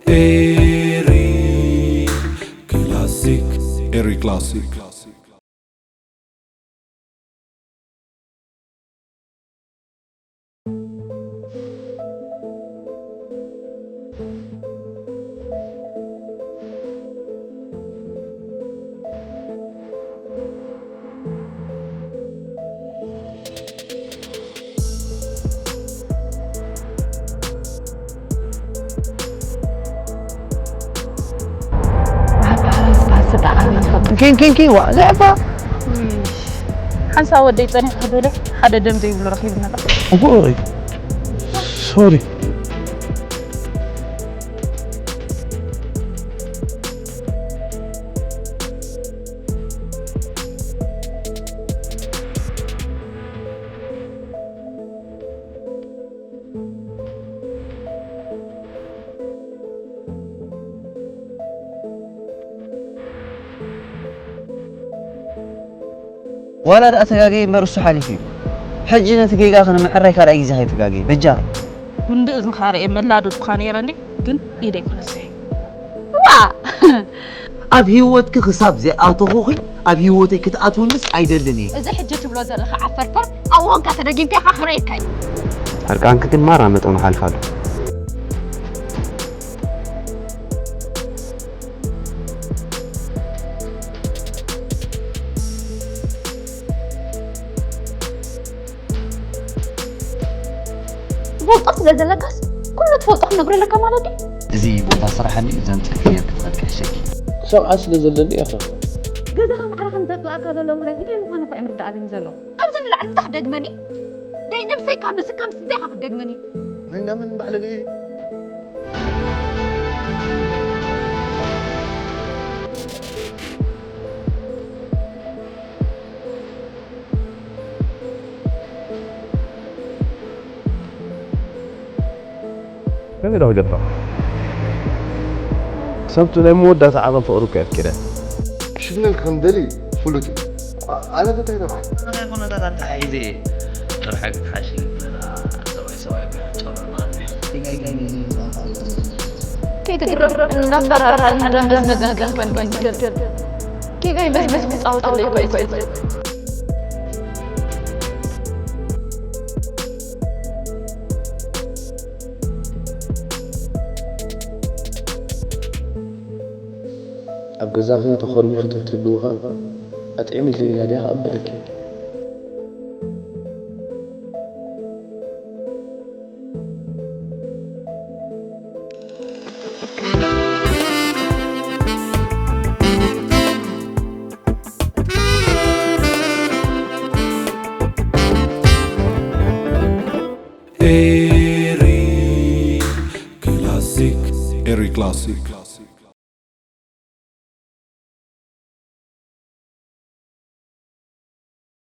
Eri Classic. Eri Classic. ኪን ኪን ኪን ዋ ዘዕባ ሓንሳ ወደይ ጸኒሕ ክብለ ሓደ ደም ዘይብሉ ረኺብና። ኦይ ሶሪ። ዋላ ደኣ ተጋገየ እምበር እሱ ሓሊፉ እዩ። ሕጂ ነቲ ጌጋ ክንምዕራይ ካልኣይ ግዜ ከይትጋገይ በጃኺ። ጉንዲ እዝንኻ ርእየ መላዶ እኳ ነይረ እንዴ ግን ኢደይ ክነስሕ። ዋ ኣብ ህይወትኪ ክሳብ ዘይኣተኹኺ ኣብ ህይወተይ ክትኣትውንስ ኣይደልን እየ። እዚ ሕጂ ትብሎ ዘለኻ ዓፈርፈር ኣብ ወንካ ተደጊምካ ኢኻ ክርእየካ እዩ። ሕርቃንኪ ግን ማራ መጠኑ ሓልፋ ኣሎ። ትፈልጦ ስለ ዘለካስ ኩሉ ትፈልጦ ክነግሮ ኣለካ ማለት እዩ። እዚ ቦታ ስራሕኒ እዘን ጽርግያ ክትኸድ ክሕሸኪ። ክሰምዓ ስለ ዘለኒ እየ። ገዛኻ ማዕረ ከም ዘጥዋእካ ዘሎ ውራይ እንታይ ምዃኑ እኮ ኣይምርዳኣልን ዘሎ። ካብዚ ንላዕሊ እንታይ ክደግመኒ? ደይ ነብሰይ ካብ ምስካም ስንታይ ኢኻ ክትደግመኒ? ናይ እንዳመን ባዕለገ? ከመይ ዶ ክገብር? ሰብቱ ናይ መወዳእታ ዓቐን ፍቕሪ እኮ እያ ኣፍቂዳ። ክሽነል ከም ደሊ ፍሉጥ እዩ። ኣነ እንታይ ረብሓ? ኣነ ኩነታት ኣተሓሒዘ እየ። ረብሓ ክትሓሽ ይግበራ። ሰብኣይ ሰብኣይ እኮ ይሕጨረር ማለት እዩ። ከይትግረም እናፈራራን እንዳነዘንዘንካን ከይትግረም። ጌጋ ይመስል ክጻወተለይ እኮ እዩ። ኣብ ገዛኺ ተኾርሚኺ ተትህልዊ ኸኣ ኣጥዒሙ ኢለ ኢላ ድያ ክቕበለኪ? ኤሪ ክላሲክ፣ ኤሪ ክላሲክ።